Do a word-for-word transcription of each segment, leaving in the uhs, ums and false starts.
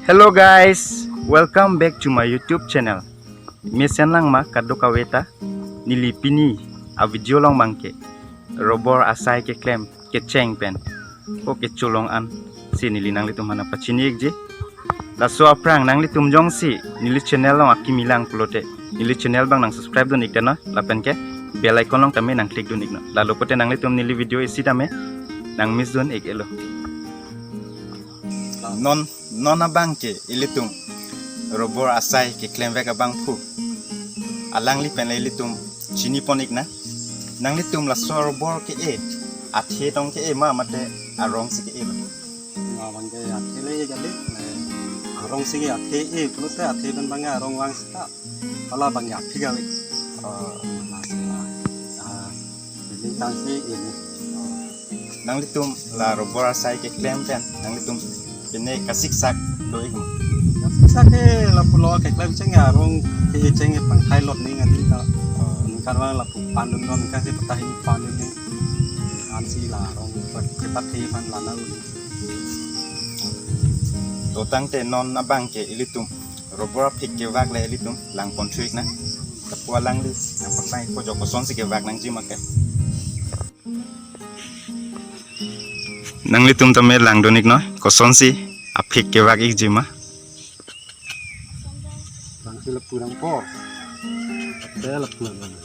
Hello guys, welcome back to my YouTube channel. Mesen lang ma kadokave ta, neli pini a video along abangke robor asai keklem kecheng pen ko kecholong an si neli nanglitum aphan pachini-ikji. Laso aphrang nanglitum jongsi neli channel along akimi lang pulote neli channel abang nang subscribe dun-ik tangnon, lapen ke bell icon along tame nang click dun-iknon. Lalo pote nanglitum neli video isi tame nang miss dun-ik-etlo. Non, non abangke ilitum robor asai keklemvek abangphu alangli pen le ilitum chinipon-iknang. Nanglitum laso robor ke-e athe tong ke-e ma mate arong si ke-e ma? Abangke athe le kali, arong si ke athe-e pulote athe pen abangke arong vang seta. Hala abangke aphik ave. Oh. Mas la, ah, building tangsi ini. Oh. Nanglitum la robor asai keklem pen nanglitum pine kasiksak do-ik ma? Kasiksak ke lapu lo keklem cheng arong ke cheng pangthai lot ning adi ta. Oh. Ningkan vang lapu pandun non ningkan si patah ini pandun ning. Ansi la arong ke patah ini pan lana uli. To tangte non abangke ilitum robor aphik kevak le ilitum langpon thu-iknang. Lapu alangli nangpaklangpo jo kosonsi kevak nangji ma ke. Nanglitum tame langdun-iknon kosonsi aphik kevak-ikji ma. Langsi lapu nangpo. Te lapu nang.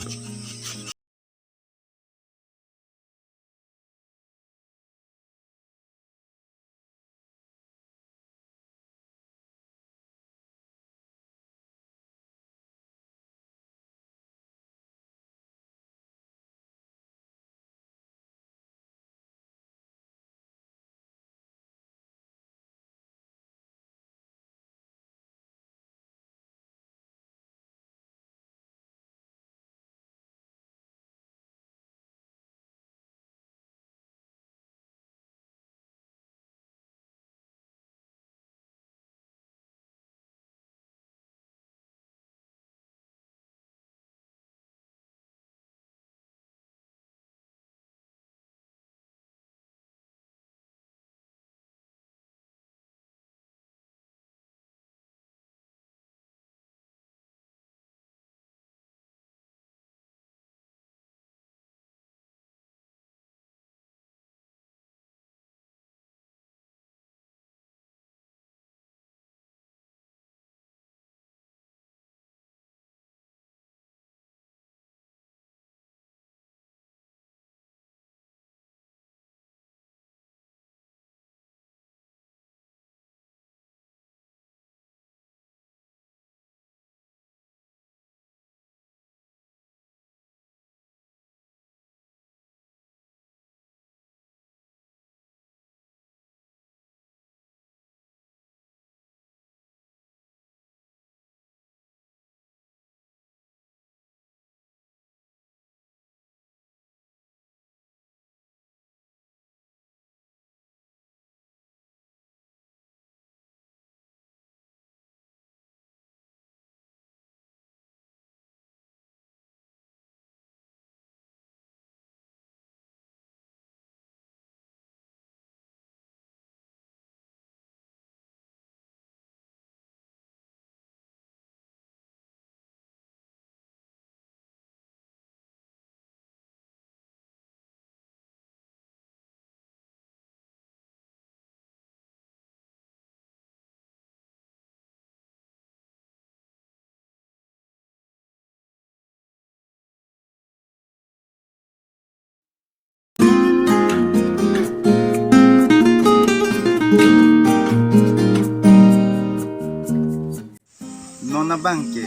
Non abangke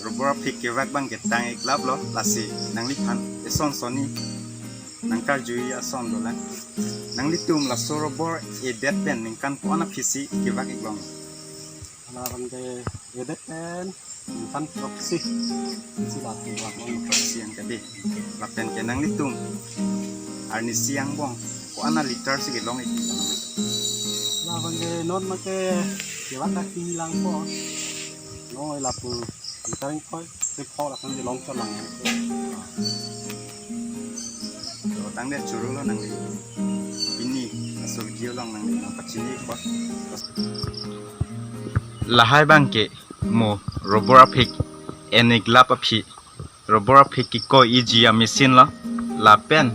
robor aphik kevak abangke tang-iklaplo, lasi nangliphan eson sonni nangkarjui ason dolang. Nanglitum laso robor edet pen ningkan ko-an aphisi kevak-iklong? Hala abangke edet pen ningkan throksi. Si latum abang throksi yang tadi. Lapen ke nanglitum arnisi angbong ko-an a liter si kelong-ik? Hala abangke non make kevak ta kini langpo. No lapu liter ingkoi, kepho lakan di longchot lang. To tangdet choro lo nangli. Pini laso video along nangli nangpachini-ikpo. Lahai abangke mo rubber aphik en-ik lap aphi, rubber aphik kekoi-ikji a-machine lo. Lapen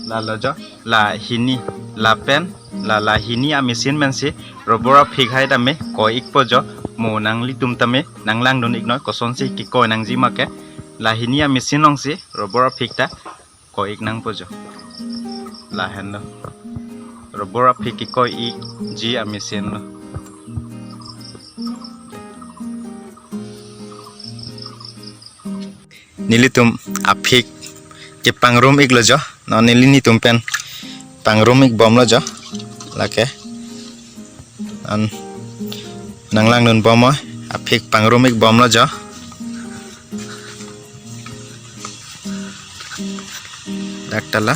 lalo jo, la hini, lapen la, la hini a-machine pensi rubber aphik hai tame koi-ikpo jo. Mo nanglitum tame nanglangdun-iknoi kosonsi kekoi nangji ma ke. La hini a-machine alongsi rubber aphik ta koi-ik nangpo jo. Lahenlo. Rubber aphik kekoi-ikji a-machine lo. Nelitum aphik kepangrum-iklo jo. Non neli netum pen pangrum-ik bomlo jo. Lake. An nanglangdun bomlo, aphik pangrum-ik bomlo jo. Dak ta la.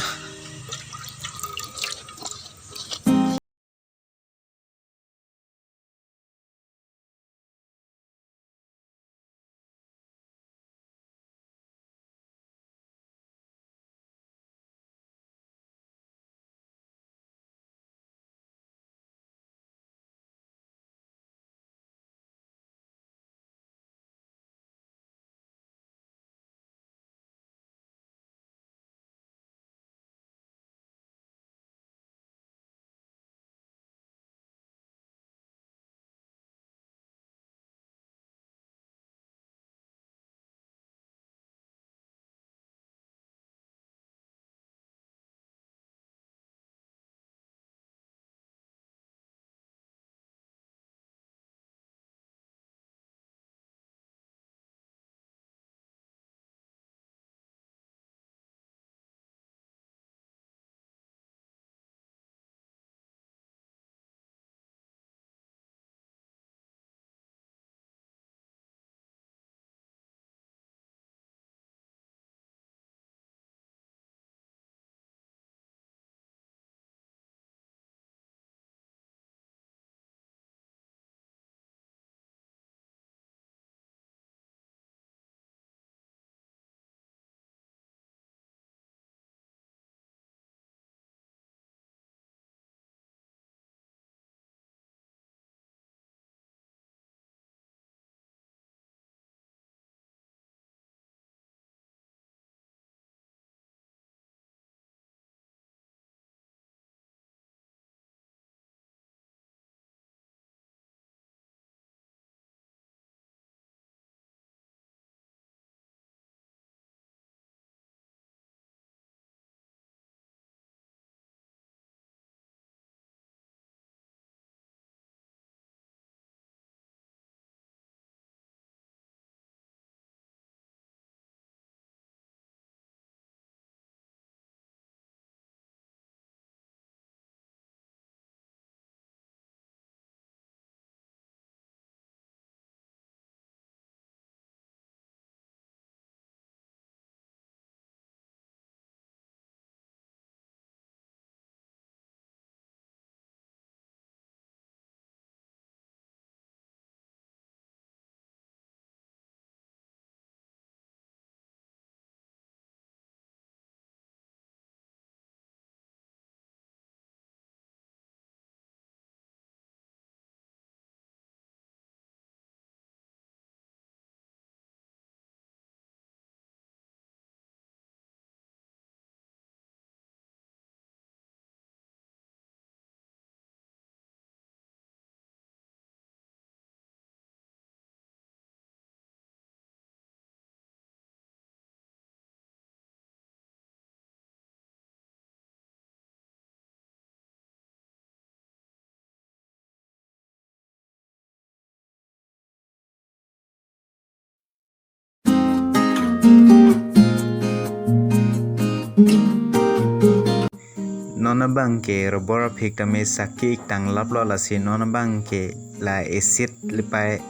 Non abangke rubber aphik tame saki-ik tang laplo, lasi non abangke la acid lipai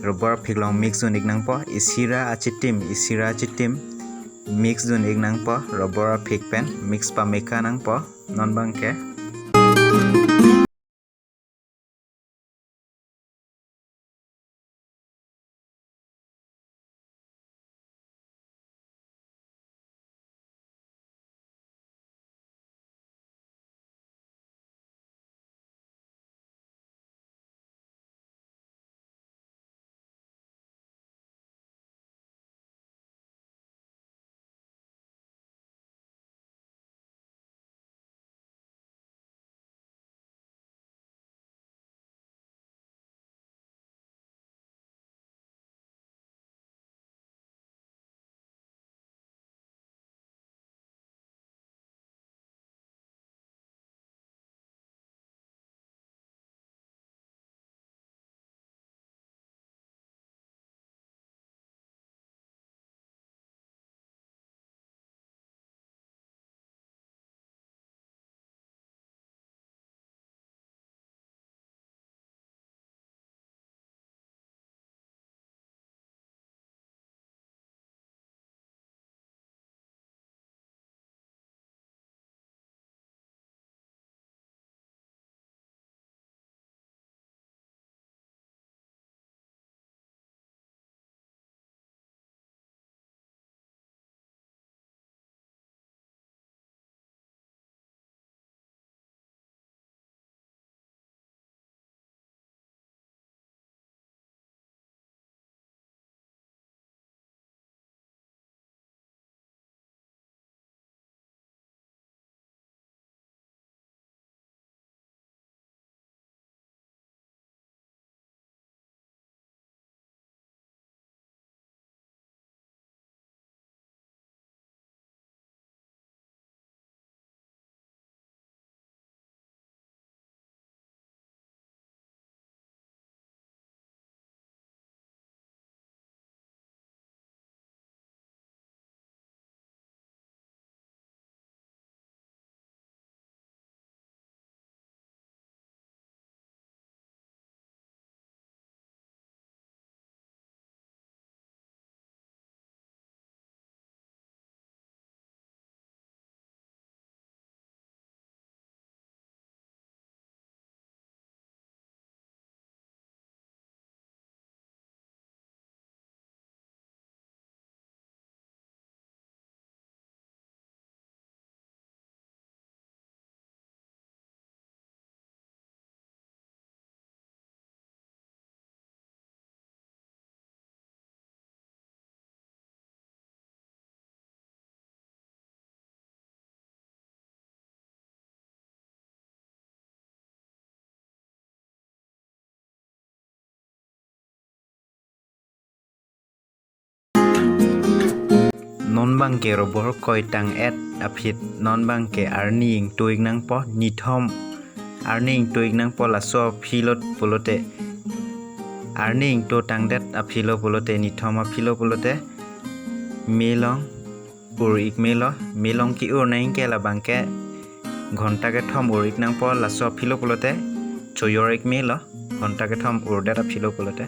rubber aphik along mix dun-ik nangpo, isi ra achitim, isi ra achitim mix dun-ik nangpo, rubber aphik pen mix pameka nangpo non abangke. Non bangke robor koi tang-et aphi, non bangke arni ingto-ik nangpo, nithom arni ingto-ik nangpo, laso aphi lo pulote, arni ingto tangdet aphi lo pulote, nithom aphi lo pulote, me along ur-ik melo, me along ke-ur nangke labangke ghonta kethom ur-ik nangpo, laso aphi lo pulote, choyor-ik melo, ghonta kethom urdet aphi lo pulote.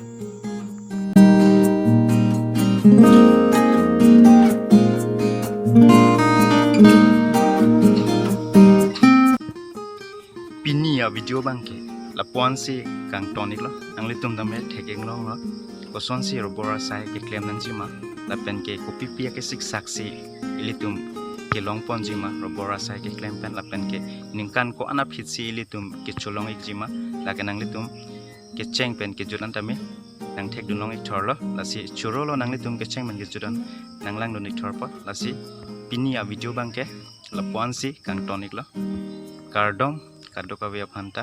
Pini a-video bangke lapu-ansi kangton-iklo. Nanglitum tame thek-ik longlo, kosonsi robor asai keklem nangjima, lapenke kopipi akesik saksi ilitum kelong ponjima robor asai keklem pen, lapenke ningkan ko-an aphitsi ilitum kecholong-ikjima, lake nanglitum kecheng pen kejut an tame nangthekdun long-ik thorlo. Lasi chorolo, nanglitum kecheng pen kejut an nanglangdun ik thorpo. Lasi pini a-video bangke lapu-ansi kangton-iklo. Kardom kadokave aphanta.